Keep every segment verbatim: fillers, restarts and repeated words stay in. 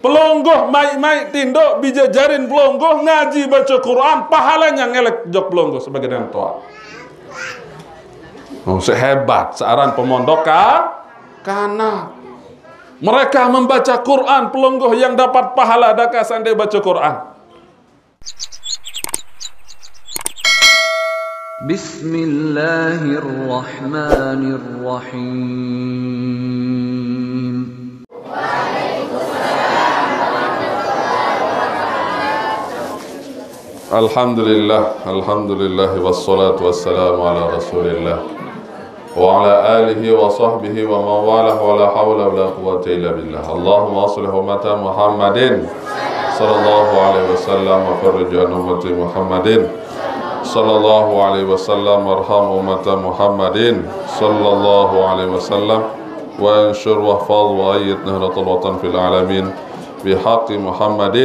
Pelungguh mai-mai tinduk, bija jarin pelungguh ngaji baca Quran, pahalanya ngelek jok pelungguh sebagai nang toa. Oh, sehebat searan pemondok ka, kana. Mereka membaca Quran, pelungguh yang dapat pahala daka sande baca Quran. بسم الله الرحمن الرحيم. الحمد لله، الحمد لله، والصلاة والسلام على رسول الله. وعلى آله وصحبه ومن والاه، ولا حول ولا قوة إلا بالله. اللهم أصلح أمة محمد صلى الله عليه وسلم، وفرج عن أمة محمد صلى الله عليه وسلم، وارحم أمة محمد صلى الله عليه وسلم، وانشر واحفظ وأيد نهضة الوطن في العالمين بحق محمد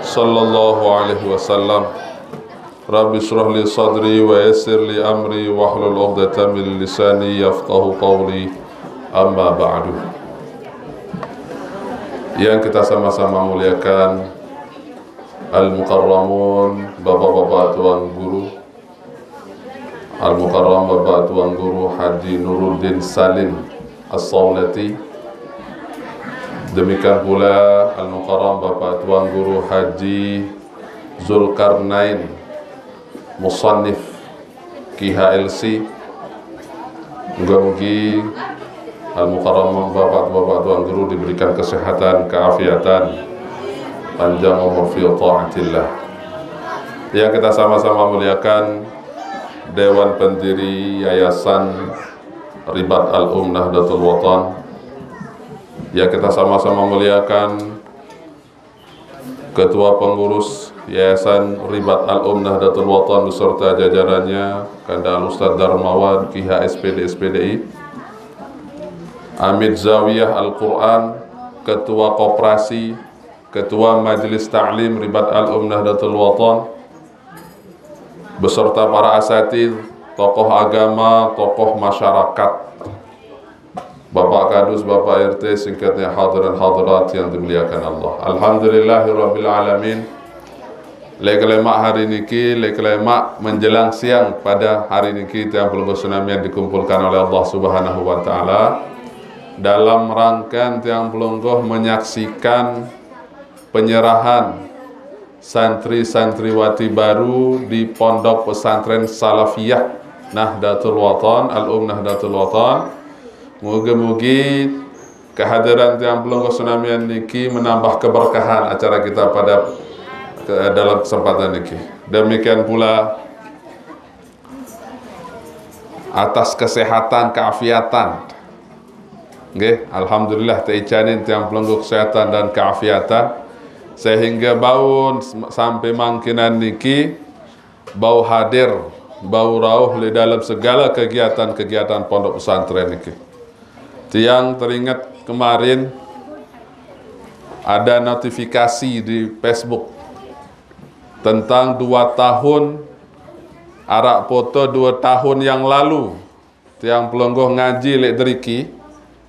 صلى الله عليه وسلم. رب اشرح لي صدري ويسر لي أمري واحلل عقدة من لساني يفقه قولي. أما بعد. Yang kita sama-sama muliakan, Al-Mukarramun, Bapak-bapak Tuan Guru, Al-Mukarram Bapak Tuan Guru Haji Nuruddin Salim As-Saulati, demikian pula Al-Mukarram Bapak Tuan Guru Haji Zulkarnain, Musannif K H L C. Moga-mogi Al-Mukarram Bapak-bapak Tuan Guru diberikan kesehatan, keafiatan, panjang umur fi taatillah. Yang kita sama-sama muliakan, Dewan Pendiri Yayasan Ribat Al-Um Nahdlatul Watan. Yang kita sama-sama muliakan, Ketua Pengurus Yayasan Ribat Al-Um Nahdlatul Watan beserta jajarannya, Kanda Al Ustaz Darmawan, K H S P D, S P D I, Amid Zawiyah Al-Quran, Ketua Koperasi, Ketua Majelis Taklim Ribat Al-Um Nahdlatul Watan, beserta para asatidz, tokoh agama, tokoh masyarakat, Bapak Kadus, Bapak R T, singkatnya hadirin hadirat yang dimuliakan Allah. Alhamdulillahirabbil alamin. Lek lemak hari niki, lek lemak menjelang siang pada hari niki, tiang pelungguh senamian dikumpulkan oleh Allah Subhanahu wa Ta'ala dalam rangka tiang pelungguh menyaksikan penyerahan santri-santriwati baru di Pondok Pesantren Salafiyah Nahdlatul Watan, Al-Um Nahdlatul Watan. Mugi-mugi kehadiran tiang pelungguh senamian niki menambah keberkahan acara kita pada ke, dalam kesempatan niki. Demikian pula atas kesehatan, keafiatan. Nggih, alhamdulillah teicanin tiang pelungguh kesehatan dan keafiatan, sehingga bau sampai mangkinan niki bau hadir, bau rauh di dalam segala kegiatan-kegiatan pondok pesantren niki. Tiang teringat kemarin ada notifikasi di Facebook tentang dua tahun, arak foto dua tahun yang lalu, tiang pelungguh ngaji lek deriki,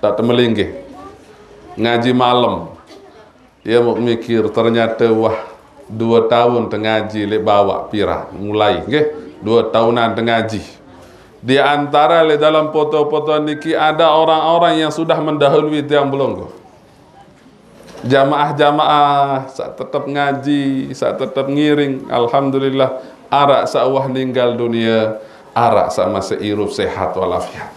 tak temelinggih. Ngaji malam. Ia mau mikir, ternyata wah, dua tahun tengaji lek bawak pira, mulai, nggih. Dua tahunan tengaji. Di antara lek dalam foto-foto niki ada orang-orang yang sudah mendahului tiang pelungguh. Jamaah-jamaah, sak tetap ngaji, sak tetap ngiring. Alhamdulillah, arak sak wah ninggal dunia, arak sak masih irup sehat walafiat.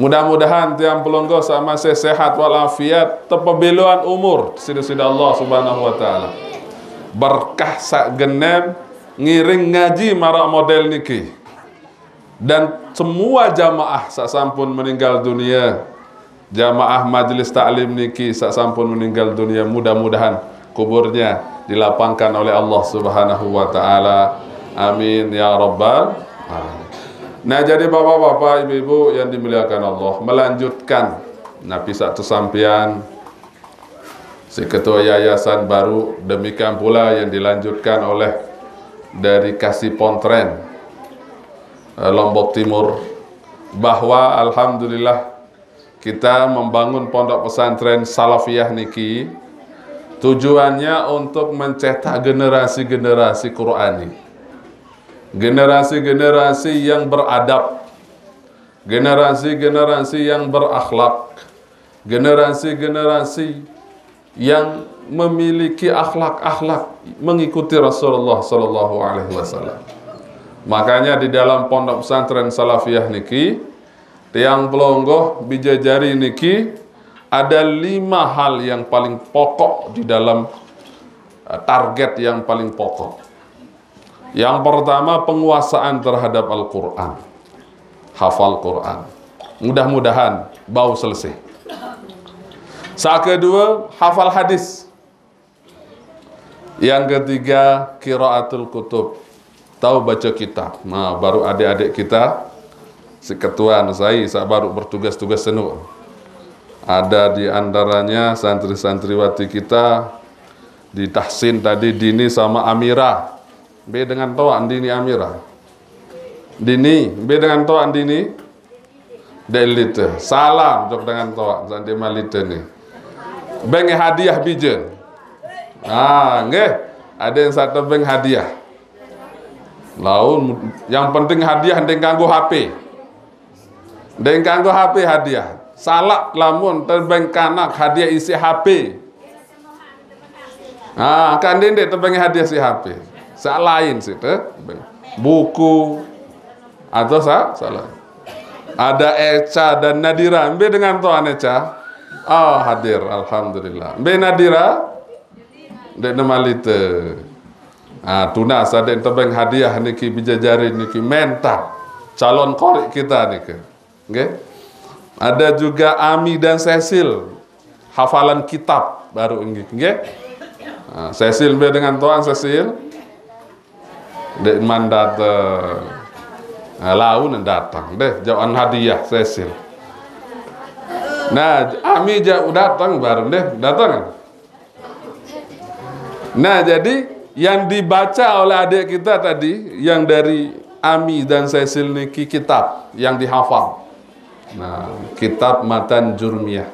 Mudah-mudahan tiang pelungguh sak masih sehat walafiat, tepebeloan umur, sida-sida Allah Subhanahu wa Ta'ala. Berkah sak genep ngiring ngaji marak model niki. Dan semua jamaah sak sampun meninggal dunia, jamaah majelis taklim niki sak sampun meninggal dunia, mudah-mudahan kuburnya dilapangkan oleh Allah Subhanahu wa Ta'ala. Amin ya rabbal alamin. Nah, jadi bapak-bapak, ibu-ibu yang dimuliakan Allah, melanjutkan napi sak tesampian si ketua yayasan baru, demikian pula yang dilanjutkan oleh dari Kasi Pontren, eh, Lombok Timur, bahwa alhamdulillah kita membangun pondok pesantren Salafiyah niki Tujuannya untuk mencetak generasi-generasi Qurani. Generasi-generasi yang beradab. Generasi-generasi yang berakhlak. Generasi-generasi yang memiliki akhlak-akhlak mengikuti Rasulullah sallallahu alaihi wasallam. Makanya di dalam pondok pesantren Salafiyah niki, tiang pelonggoh bijajari niki, ada lima hal yang paling pokok di dalam eh, target yang paling pokok. Yang pertama, penguasaan terhadap Al-Quran. Hafal Quran. Mudah-mudahan bau selesai. Yang kedua, hafal hadis. Yang ketiga, qiraatul kutub. Tahu baca kitab. Nah, baru adik-adik kita, si ketuan saya, saya baru bertugas-tugas senu. Ada di antaranya santri-santriwati kita di Tahsin tadi, Dini sama Amira. Be dengan toa Dini Amira. Dini, be dengan toa Dini. Dek lite. Salam jok dengan toa, sandi malite ni. Beng hadiah bijen. Ah, nggih. Ada yang satu beng hadiah. Laun, yang penting hadiah ndeng kanggo H P. Ndeng kanggo H P hadiah. Salak lamun tebeng kanak hadiah isi H P. Ah, kan ndek tebeng hadiah si H P. Sak lain sih teh. Buku atau sa salah. Ada Eca dan Nadira. Mbe dengan tuan Eca? Ah, hadir. Alhamdulillah. Mbe Nadira? Dek nemalite. Ah, tuna sadek tebeng hadiah niki bijajari niki menta calon korek kita niki. Nggih. Ada juga Ami dan Cecil. Hafalan kitab baru nggih. Nggih. Ah, Cecil mbe dengan tuan Cecil? Dek man datang. Nah, laun datang deh, jawaan hadiah Cecil. Nah, Ami jauh datang baru deh, datang. Nah, jadi yang dibaca oleh adik kita tadi, yang dari Ami dan Cecil niki kitab yang dihafal. Nah, kitab Matan Jurmiyah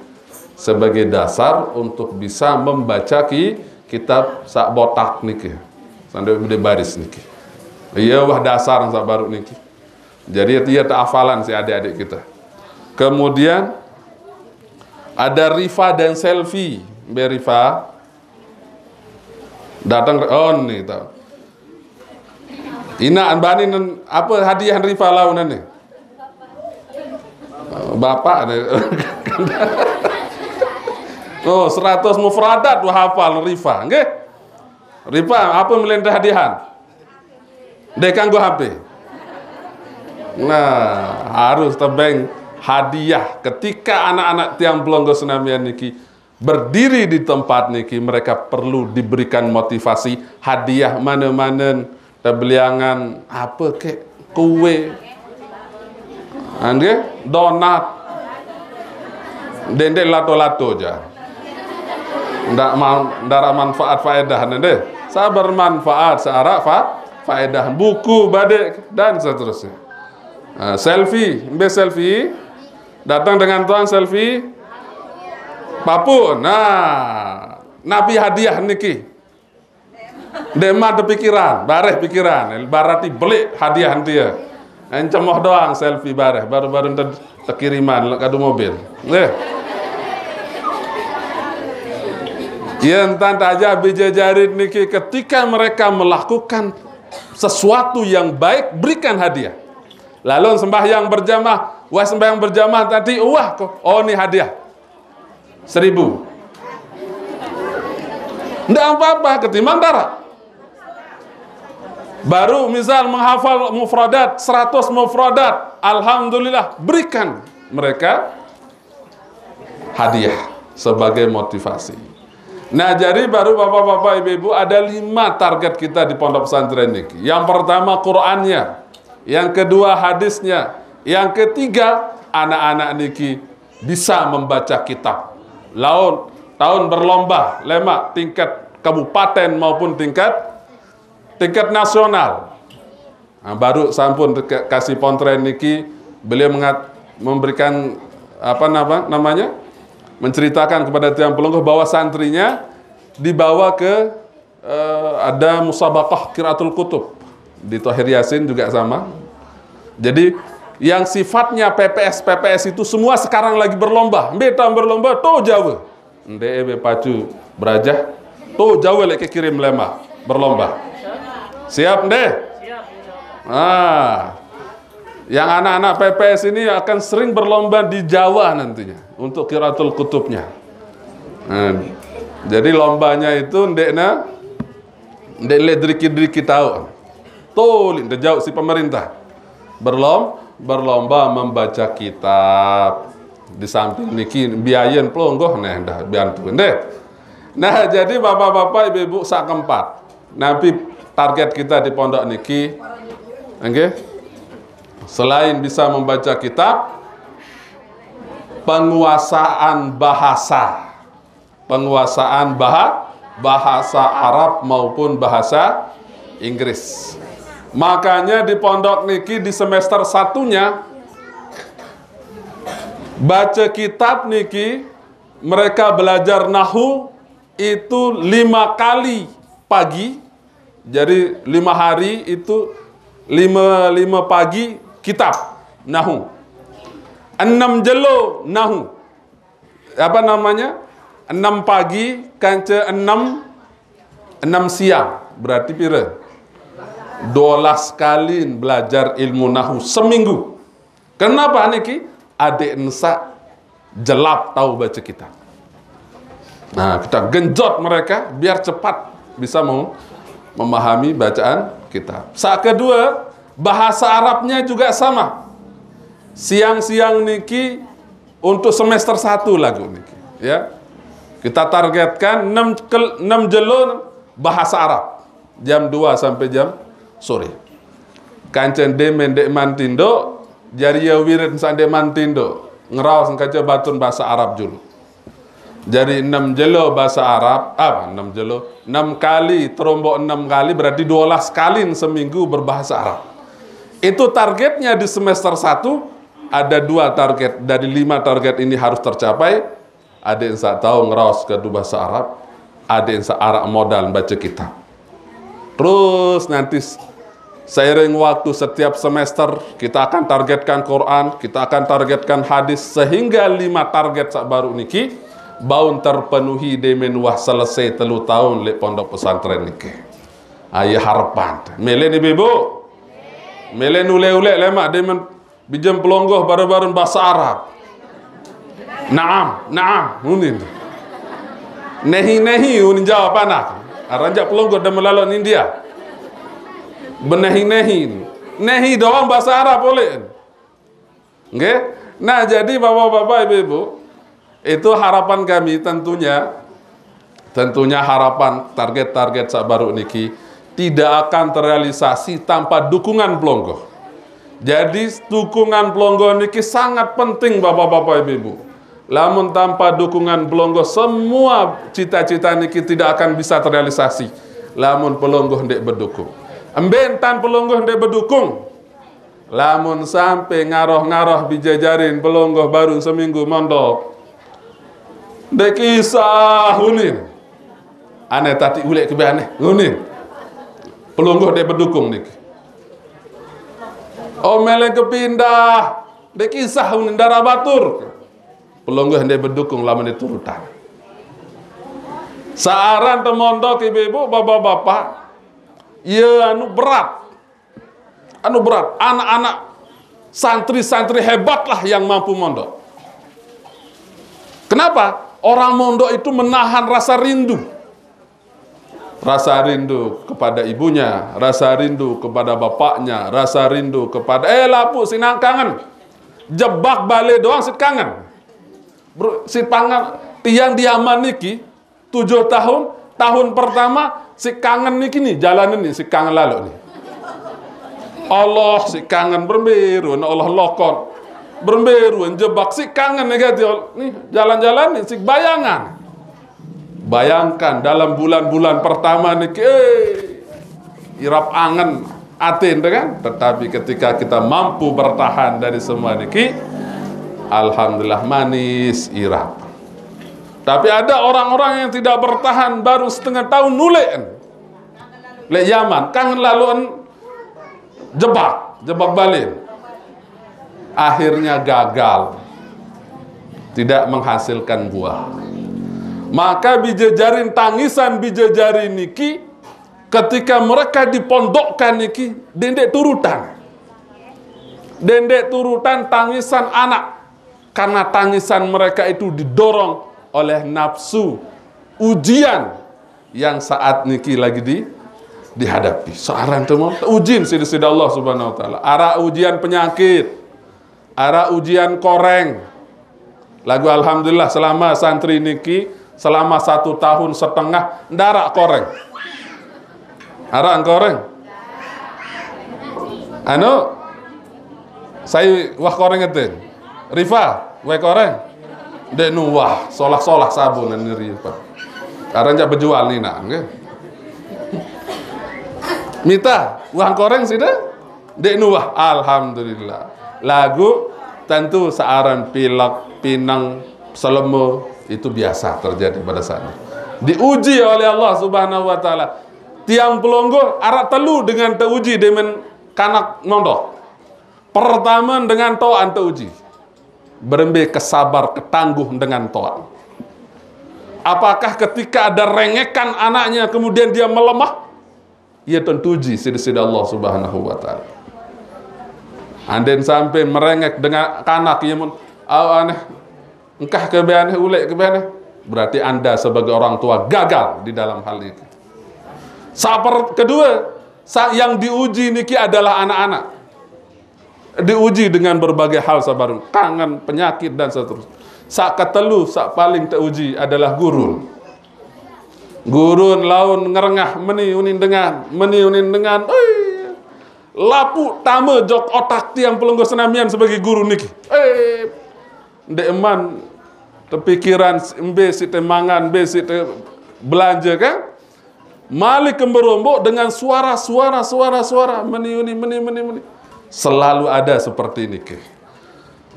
sebagai dasar untuk bisa membaca ki kitab sak botak niki. Sampai di baris niki. Iya wah dasar sak baru niki. Jadi dia tak hafalan si adik-adik kita. Kemudian ada Rifa dan Selfie. Mbe Rifa datang, oh, nih tahu. Ina anbani nen, apa hadiah Rifa launan nih? Bapak nih. Oh, seratus mufradat wah hafal Rifa, nggih. Rifa, apa melintah hadiahan? Dek kanggo H P. Nah, harus tebeng hadiah ketika anak-anak tiang pelonggo senamian niki berdiri di tempat niki, mereka perlu diberikan motivasi, hadiah mana-mana, tebeliangan apa kek, kue, nggih, donat. Dendek lato-lato ja. Ndak mau, ndak manfaat faedah nende. Sabar manfaat, searak fa, faedah buku badik dan seterusnya. Nah, Selfie, mbe Selfie? Datang dengan tuan Selfie. Papu. Nah, napi hadiah niki? Dek man pikiran, bareh pikiran. Barati belik hadiah nanti ya. Encemoh doang Selfie bareh, baru-baru ntar tekiriman lek kadu mobil. Eh. Ya entan aja bijajari niki ketika mereka melakukan sesuatu yang baik, berikan hadiah. Lalu sembahyang berjamaah, wah sembahyang berjamaah tadi, wah kok, oh ini hadiah. Seribu. Ndak apa-apa, ketimbang darah. Baru misal menghafal mufradat, seratus mufradat, alhamdulillah, berikan mereka hadiah sebagai motivasi. Nah, jadi baru bapak-bapak, ibu-ibu, ada lima target kita di pondok pesantren niki. Yang pertama Qurannya, yang kedua hadisnya, yang ketiga anak-anak niki bisa membaca kitab. Laun tahun berlomba lemak tingkat kabupaten maupun tingkat tingkat nasional. Nah, baru sampun kasih pontren niki, beliau mengat, memberikan apa nama namanya, menceritakan kepada tiang pelungguh bahwa santrinya dibawa ke, eh, ada musabaqah qiraatul kutub. Di Tohir Yasin juga sama. Jadi, yang sifatnya P P S, P P S itu semua sekarang lagi berlomba. Mbe tao berlomba, to Jawa. Nde ebe pacu berajah. To Jawa lagi kirim lema. Berlomba. Siap, nde? Ah, yang anak-anak P P S ini akan sering berlomba di Jawa nantinya untuk qiraatul kutubnya. Nah, jadi lombanya itu ndekna, ndek le driki-driki tahu. Tuh, nde jauh si pemerintah. Berlom, berlomba membaca kitab. Di samping niki biayen pelonggoh neh dah bantu deh. Nah, jadi bapak-bapak, ibu-ibu, sak keempat. Nanti target kita di pondok niki, oke? Selain bisa membaca kitab, penguasaan bahasa. Penguasaan bah-, bahasa Arab maupun bahasa Inggris. Makanya di pondok niki di semester satunya baca kitab niki mereka belajar nahu itu lima kali pagi. Jadi lima hari itu lima, lima pagi kitab nahu. Enam jelo nahu. Apa namanya? Enam pagi, kance enam, enam siang. Berarti pira? Dua belas kali belajar ilmu nahu seminggu. Kenapa niki? Adik ensa jelap tahu baca kitab. Nah, kita genjot mereka biar cepat bisa mau memahami bacaan kitab. Saat kedua, bahasa Arabnya juga sama. Siang-siang niki untuk semester satu lagu niki, ya. Kita targetkan enam kel-, enam jelo bahasa Arab. Jam dua sampai jam sore. Kancen demen dek mantindo, jari ya wirid sa dek mantindo. Ngeraos kaca batun bahasa Arab dulu. Jadi enam jelo bahasa Arab, apa enam jelo? Enam kali, terombok enam kali, berarti dua belas kali seminggu berbahasa Arab. Itu targetnya di semester satu, ada dua target. Dari lima target ini harus tercapai. Adik ensa tahu ngeraos ke dua bahasa Arab, adik ensa arak modal baca kitab. Terus nanti s-, seiring waktu setiap semester kita akan targetkan Quran, kita akan targetkan hadis, sehingga lima target sak baru niki baun terpenuhi demen wah selesai telu tahun lek pondok pesantren niki. Ayo harapan. Mele ni bibu. Mele nule-ule lemak demen bijem pelonggoh baru-baru bahasa Arab. Naam, naam, unin. Nehi, nehi, unin jawab anak. Aranjak pelonggoh dan melalok India. Benehi, nehi. Nehi doang bahasa Arab boleh. Nggih. Nah, jadi bapak-bapak, ibu-ibu, itu harapan kami tentunya, tentunya harapan target-target sak baru niki tidak akan terrealisasi tanpa dukungan pelonggoh. Jadi dukungan pelonggoh niki sangat penting bapak-bapak ibu-ibu. Lamun tanpa dukungan pelonggoh semua cita-cita niki tidak akan bisa terrealisasi. Lamun pelonggoh ndak berdukung. Emben tan pelonggoh ndak berdukung. Lamun sampai ngaroh-ngaroh bijajarin pelonggoh baru seminggu mondok. Dek kisah unin. Aneh tadi ulek ke aneh. Unin. Pelonggoh dek bedukung niki. Omele kepindah. Dek kisah unin darah batur. Pelonggoh dek bedukung lamun diturutan. Saaran temondok ibu-ibu, bapak-bapak. Ya anu berat. Anu berat, anak-anak santri-santri hebatlah yang mampu mondok. Kenapa? Orang mondok itu menahan rasa rindu. Rasa rindu kepada ibunya, rasa rindu kepada bapaknya, rasa rindu kepada, eh, lapu sinang kangen. Jebak balik doang si kangen. Bro, si pangan tiang diaman niki tujuh tahun, tahun pertama si kangen niki nih, jalan ini si kangen lalu nih. Allah si kangen beremberuan, Allah lokon. Beremberuan jebak si kangen nih, gitu. Nih, jalan-jalan nih si bayangan. Bayangkan dalam bulan-bulan pertama niki, eh, irap angen atin, kan? Tetapi ketika kita mampu bertahan dari semua niki, alhamdulillah manis irap. Tapi ada orang-orang yang tidak bertahan, baru setengah tahun nulek. Lek Yaman, kangen laluan jebak, jebak balen. Akhirnya gagal. Tidak menghasilkan buah. Maka bijejarin, tangisan bijejarin niki, ketika mereka dipondokkan niki, dendek turutan. Dendek turutan tangisan anak. Karena tangisan mereka itu didorong oleh nafsu, ujian yang saat niki lagi di dihadapi. Searan tu mau ujin sida-sida Allah Subhanahu wa taala. Ara ujian penyakit, ara ujian koreng. Lagu alhamdulillah, selama santri niki, selama satu tahun setengah, ndak ara koreng. Ara koreng. Anu, saya wah koreng ete. Rifa, wah koreng. Dek nu wah, solah-solah sabun ni Rifa. Sekarang jak berjual ni nak, nggih. Mita, wah koreng sida? Dek nu wah, alhamdulillah. Lagu tentu searan pilek, pinang, selemo, itu biasa terjadi pada saat ini. Diuji oleh Allah Subhanahu wa taala. Tiang pelungguh ara telu dengan teuji demen kanak mondok. Pertama, dengan toa teuji. Berembe kesabar, ketangguh dengan toa. Apakah ketika ada rengekan anaknya kemudian dia melemah? Ia tentuji sida-sida Allah Subhanahu wa taala. Anden sampai merengek dengan kanak, ia mun, "Au aneh, engkah ke be aneh, ulek ke be aneh." Berarti anda sebagai orang tua gagal di dalam hal itu. Saper kedua, sa- yang diuji niki adalah anak-anak. Diuji dengan berbagai hal sabar, kangen, penyakit dan seterusnya. Sak ketelu, sak paling teuji adalah gurun. Gurun laun ngerengah meni unin dengan, meni unin dengan. Oi, lapu tama jok otak tiang pelungguh senamian sebagai guru niki. Eh, ndek eman tepikiran embe si te mangan, embe si te belanja kan? Malik kemberombok dengan suara, suara, suara, suara, meni, meni, meni, meni, meni. Selalu ada seperti ini ke.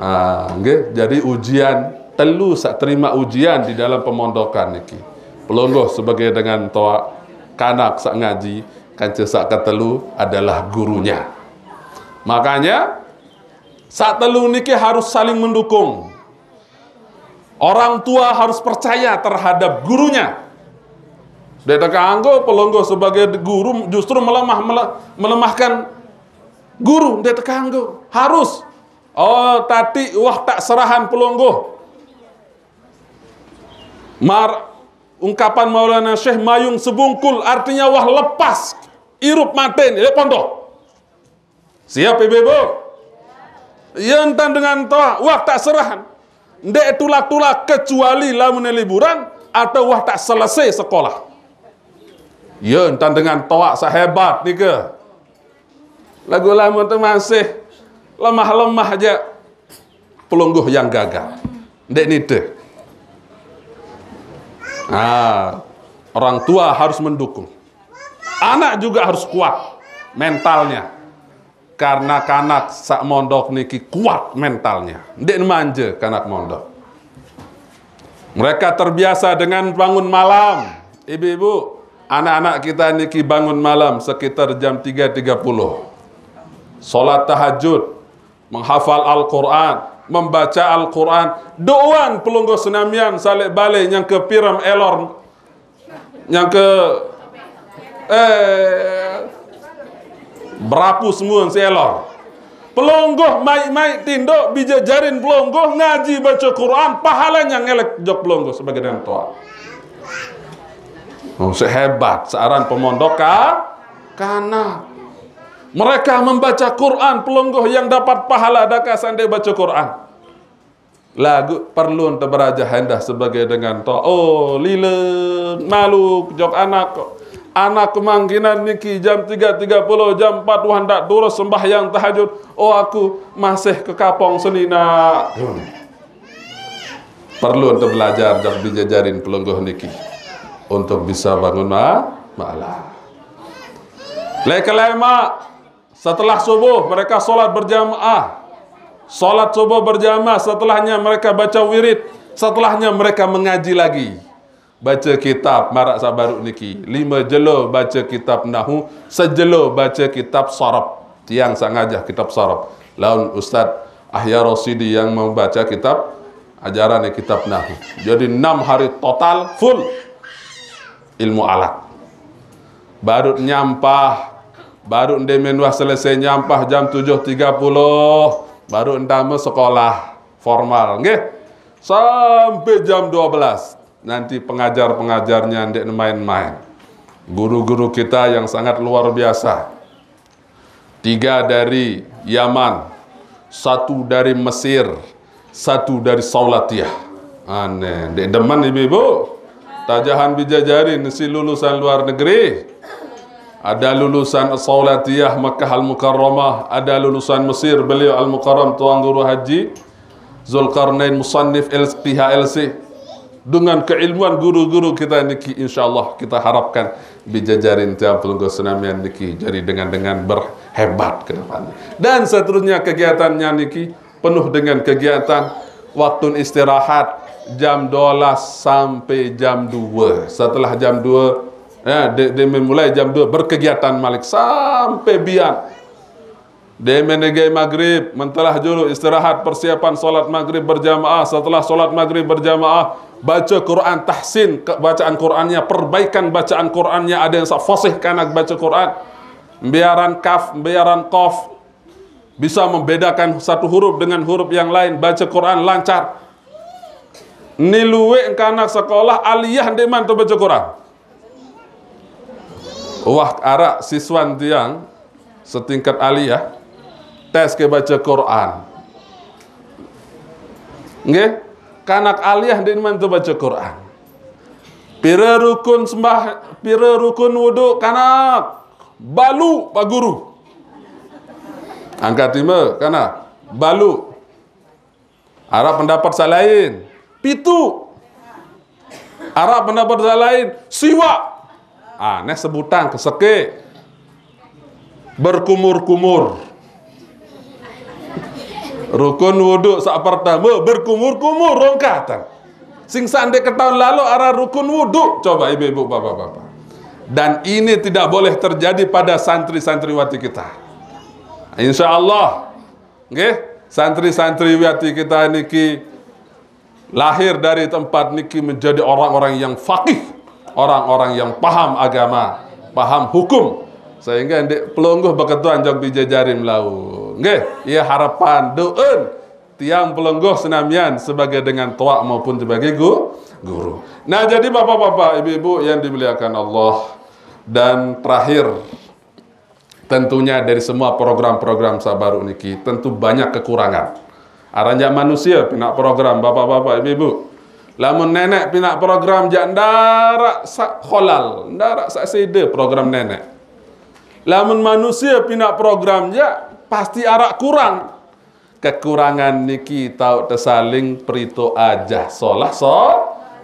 Ah, nggih. Jadi ujian telu sak terima ujian di dalam pemondokan niki. Pelungguh sebagai dengan toa, kanak sak ngaji, kanca sak ketelu adalah gurunya. Makanya sak telu niki harus saling mendukung. Orang tua harus percaya terhadap gurunya. Dek tekanggo pelungguh sebagai guru justru melemah mele- melemahkan guru, dek tekanggo. Harus. Oh, tadi wah tak serahan pelungguh. Mar ungkapan Maulana Syekh, mayung sebungkul, artinya wah lepas, irup maten, ya pondok. Siap ibu-ibu? Ya entan dengan toa, wah tak serahan. Ndek tulak-tulak kecuali lamun liburan atau wah tak selesai sekolah. Ya entan dengan toa sehebat nika. Lagu lamun tu masih lemah-lemah aja. Pelungguh yang gagal. Ndek nite. Ah, orang tua harus mendukung. Anak juga harus kuat mentalnya. Karena kanak sak mondok niki kuat mentalnya. Ndek manja kanak mondok. Mereka terbiasa dengan bangun malam. Ibu-ibu, anak-anak kita niki bangun malam sekitar jam tiga tiga puluh. Salat tahajud, menghafal Al-Quran, membaca Al-Quran, doan pelungguh senamian salek bale nyang ke piram elor, nyang ke, eh, berapu semua si elor. Pelungguh mai-mai tindok, bijejarin pelungguh ngaji baca Quran, pahala nyang ngelek jok pelungguh sebagai dengan toa. Oh, sehebat searan pemondok ka- kanak. Mereka membaca Quran, pelungguh yang dapat pahala daka sande baca Quran. Lagu perlu ente beraja hendah sebagai dengan toa. Oh, lile malu jok anak. Anak kemangkinan niki jam tiga tiga puluh, jam empat wah ndak turus sembahyang tahajud. Oh, aku masih ke kapong selina. Perlu ente belajar jok bijejarin pelungguh niki untuk bisa bangun ma malam. Lek kelima, setelah subuh mereka salat berjamaah. Salat subuh berjamaah, setelahnya mereka baca wirid. Setelahnya mereka mengaji lagi. Baca kitab, marak sabaru niki. Lima jelo baca kitab nahu, sejelo baca kitab saraf. Tiang sangajah kitab saraf. Laun Ustaz Ahya Rosidi yang membaca kitab ajaran kitab nahu. Jadi enam hari total full ilmu alat. Baru nyampah, baru ndemen wah selesai nyampah jam tujuh tiga puluh, baru entama sekolah formal, nggih. Sampai jam dua belas. Nanti pengajar-pengajarnya ndak main-main. Guru-guru kita yang sangat luar biasa. Tiga dari Yaman, satu dari Mesir, satu dari Saulatiah. Aneh, dek demen ibu-ibu. Tajahan bijajari nasi lulusan luar negeri. Ada lulusan Saulatiah Makkah Al-Mukarramah, ada lulusan Mesir, beliau Al-Mukarram Tuan Guru Haji Zulkarnain, musannif L P H L C. Dengan keilmuan guru-guru kita niki, insyaallah kita harapkan bijajarin tiang pelungguh senamian niki jadi dengan-dengan berhebat ke depan. Dan seterusnya kegiatannya niki penuh dengan kegiatan. Waktu istirahat jam dua belas sampai jam dua. Setelah jam dua, ya, dia, dia mulai jam dua berkegiatan malik sampai bian. Dia menegai maghrib, mentelah julu istirahat, persiapan salat maghrib berjamaah. Setelah salat maghrib berjamaah, baca Quran, tahsin ke-, bacaan Qurannya, perbaikan bacaan Qurannya. Ada yang sak fasih kanak baca Quran, biaran kaf, biaran qaf, bisa membedakan satu huruf dengan huruf yang lain, baca Quran lancar. Ni luwek kanak sekolah aliyah ndeman tu baca Quran. Wah, arak siswan tiang setingkat aliyah tes ke baca Quran. Nggih, kanak aliyah ndeman tu baca Quran. Pira rukun sembah, pira rukun wudu kanak? Balu, Pak Guru. Angkat lima, kanak. Balu. Arak pendapat selain. Pitu. Arak pendapat selain. Siwak. Ah, neh sebutan keseke. Berkumur-kumur. Rukun wudu sak pertama berkumur-kumur rongkatan. Sing sandek ke tahun lalu arah rukun wudu. Coba ibu-ibu, bapak-bapak. Dan ini tidak boleh terjadi pada santri-santriwati kita. Insya Allah, nggih, santri-santriwati kita niki lahir dari tempat niki menjadi orang-orang yang faqih, orang-orang yang paham agama, paham hukum. Sehingga ndik pelungguh beketuan jog bijajari melau. Nggih, ia harapan doen tiang pelungguh senamian sebagai dengan tuak maupun sebagai gu-, guru. Nah, jadi bapak-bapak, ibu-ibu yang dimuliakan Allah, dan terakhir, tentunya dari semua program-program sabaru niki, tentu banyak kekurangan. Aranjak manusia pinak program, bapak-bapak, ibu-ibu. Lamun nenek pinak program jak ndarak sak kholal, ndarak sak sida program nenek. Lamun manusia pinak program jak, pasti arak kurang. Kekurangan niki tau tesaling perito ajah solah so,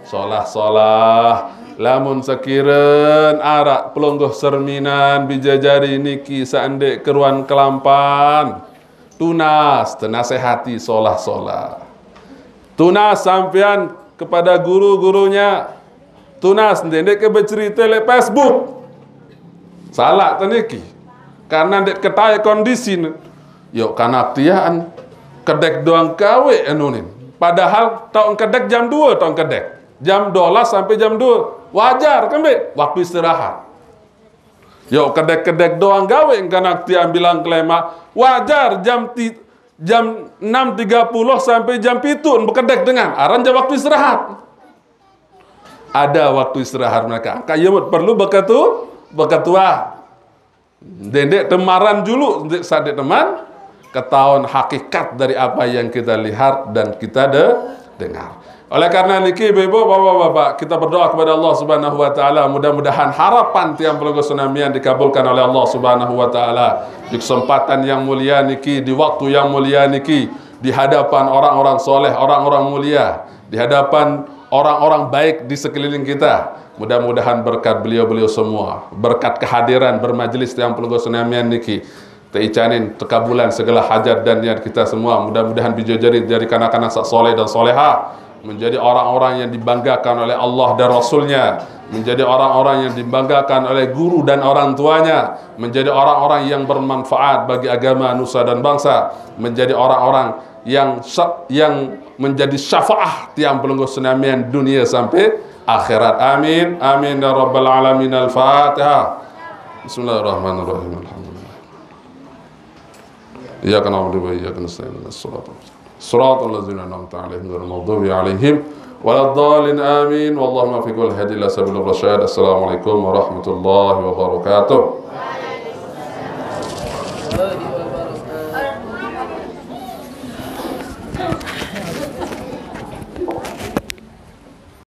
solah solah. Lamun sekiren arak pelungguh serminan bijajari niki sandek keruan kelampan. Tunas, tenasehati solah-solah. Tunas sampean kepada guru-gurunya. Tunas, ndeq ke becerita lek Facebook. Salah teniki. Karena ndeq ketahui kondisi ne. Yok kanak tian. Kedek doang gawe enunin. Padahal tau kedek jam dua tau kedek. Jam dua belas sampai jam dua. Wajar kembe? Waktu istirahat. Yok kedek-kedek doang gawe engkanak tiang bilang kelema. Wajar jam ti-, jam enam tiga puluh sampai jam pitu bekedek dengan. Aran jam waktu istirahat. Ada waktu istirahat mereka. Angka yemut perlu beketu, beketua. Ndeq temaran julu, ndeq sadeq teman, ketahuan hakikat dari apa yang kita lihat dan kita de-, dengar. Oleh karena niki, Ibu-ibu, Bapak-bapak, kita berdoa kepada Allah Subhanahu wa Ta'ala. Mudah-mudahan harapan tiang pelungguh senamian dikabulkan oleh Allah Subhanahu wa Ta'ala. Di kesempatan yang mulia niki, di waktu yang mulia niki, di hadapan orang-orang soleh, orang-orang mulia, di hadapan orang-orang baik di sekeliling kita. Mudah-mudahan berkat beliau-beliau semua, berkat kehadiran bermajelis tiang pelungguh senamian niki, teicanin tekabulan segala hajat dan niat kita semua. Mudah-mudahan bijajari jadi kanak-kanak sak soleh dan soleha. menjadi orang-orang yang dibanggakan oleh Allah dan Rasulnya, menjadi orang-orang yang dibanggakan oleh guru dan orang tuanya, menjadi orang-orang yang bermanfaat bagi agama, nusa dan bangsa, menjadi orang-orang yang sa- yang menjadi syafaah tiang pelungguh senamian dunia sampai akhirat. Amin, amin ya rabbal alamin. Al-Fatihah. Bismillahirrahmanirrahim. Alhamdulillah. Iyyaka na'budu wa iyyaka nasta'in. Ihdinas siratal mustaqim. Siratal ladzina an'amta 'alaihim ghairil maghdubi 'alaihim waladdallin. Amin. Wallahu muwaffiq wal hadi ila sabilir rasyad. Assalamualaikum warahmatullahi wabarakatuh.